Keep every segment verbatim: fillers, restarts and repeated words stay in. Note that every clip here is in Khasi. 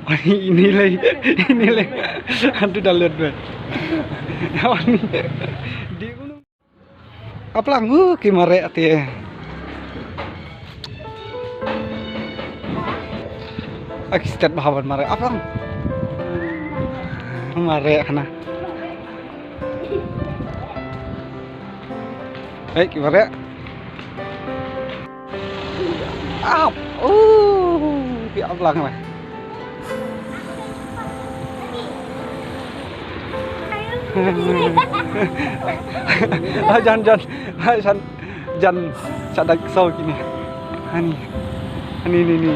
Ini lei, ini lei. Aduh, dah lut, weh. Ini. Di gunung. Aplang, uh, ki mareh te. Aki stet bahawan mareh. Aplang. Mareh kana. Hei, ki mareh. Ap. Uh, ki aplang mai. Ah, jan, jan. Ah, jan, jan. Sa dak so kini. Ani. Ani ni ni.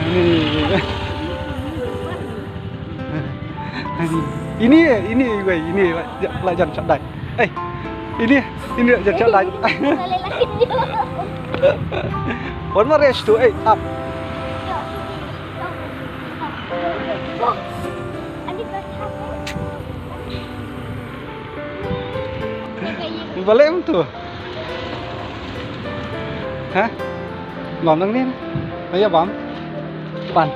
Ani. Ani. Ini, ini, wei, ini la, la jan sa dai. Eh, ini, ini la jan sa dai. One more rest tu, eh, up. Balem tu. Ha? Bam nang ni. Ayo bam. Pan.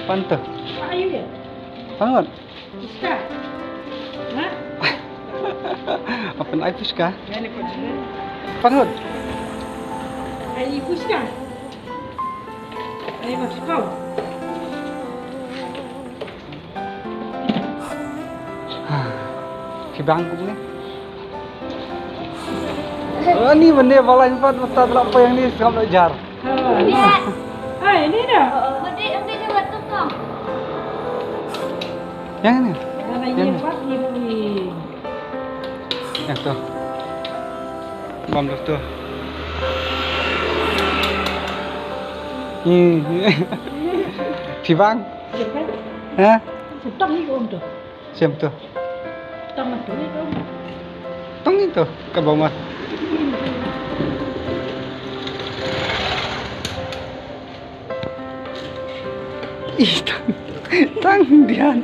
Pan tu. Ayo ya. Pan ngot. Pushka. Ha? Apa ai pushka? Ya ni pushka. Pan ngot. Ai pushka. Ai pushka. Ki bang kumne. Ani mane balai pat mata telak payang ni sengam nak jar. Hai, ini dah. Yang ini. Yang ini. Yang tu. Bam dah tu. Ni. Ki bang. Ha? Tang ni ko tu. Siam tu. Tang tu ni ko. Tang ni tu. Ka bawah. Ih, tang. Tang dian.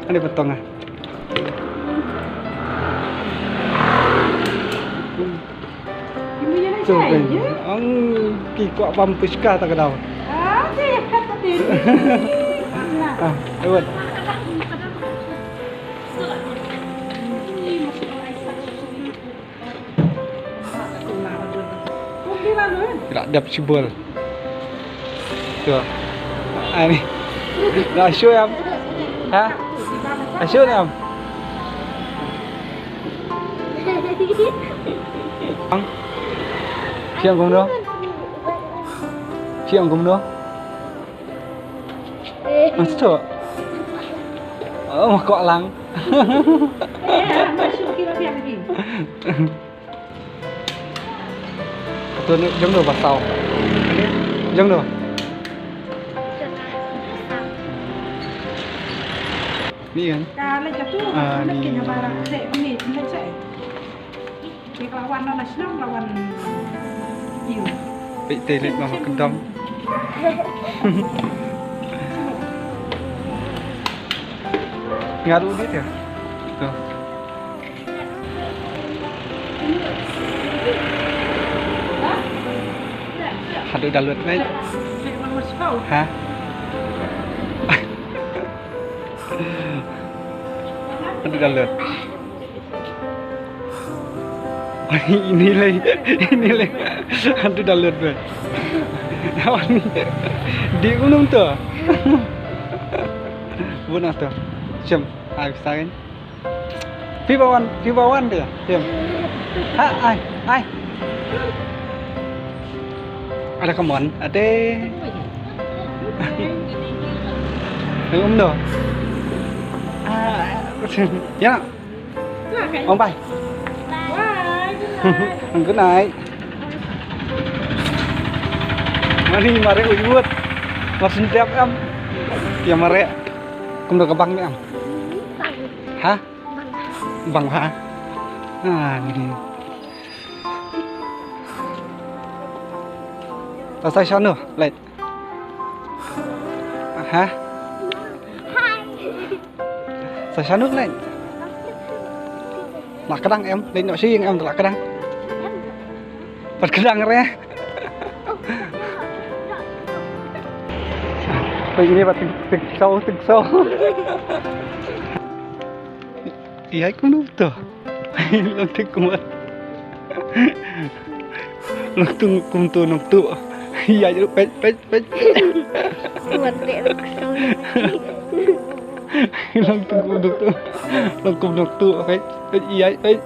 Ani patong ah. Tu kan. Ang ki kwah bam pushka ta ka daw. Ah, lewat. Rak dap sibol. Tu. Ani. Dah show em. Ha? Dah show em. Ang. Siang kumno? Siang kumno? Mas tu. Oh, kok lang. Tu ni jom tu basau. Jom tu. Ni kan? Ah, ni. Peit te leit ma ka dam. Nga ruh dei te. To. Haduh da lut mate. Ha? Haduh da lut. Ini lei, ini lei. Haduh da lut mate. Di gunung tu. Bun tu. Jom, ai sain. Phi ba wan, phi ba wan dia. Jom. Ha, ai, ai. Ada kemon, ada. Ada um do. Ah, ya. Oh, bye. Bye. Good night. Mani mareh u yut. Mar syn dep em. Ïa mareh. Kumno ka bang ne em? Ha? Bang ha? Ah, ni. Ta sai shano, leit. Ha? Sa shano leit. Lah kdang em, dei noh shi em lah kdang. Pat kdang re. Peit ngi pat teng sau teng sau. Ïa kumno to. Long teng kumno. Long teng kumno nang tu. Ïa peit peit peit. Kuat deh long sau. Long teng kumno tu. Long kumno tu peit peit ïa peit.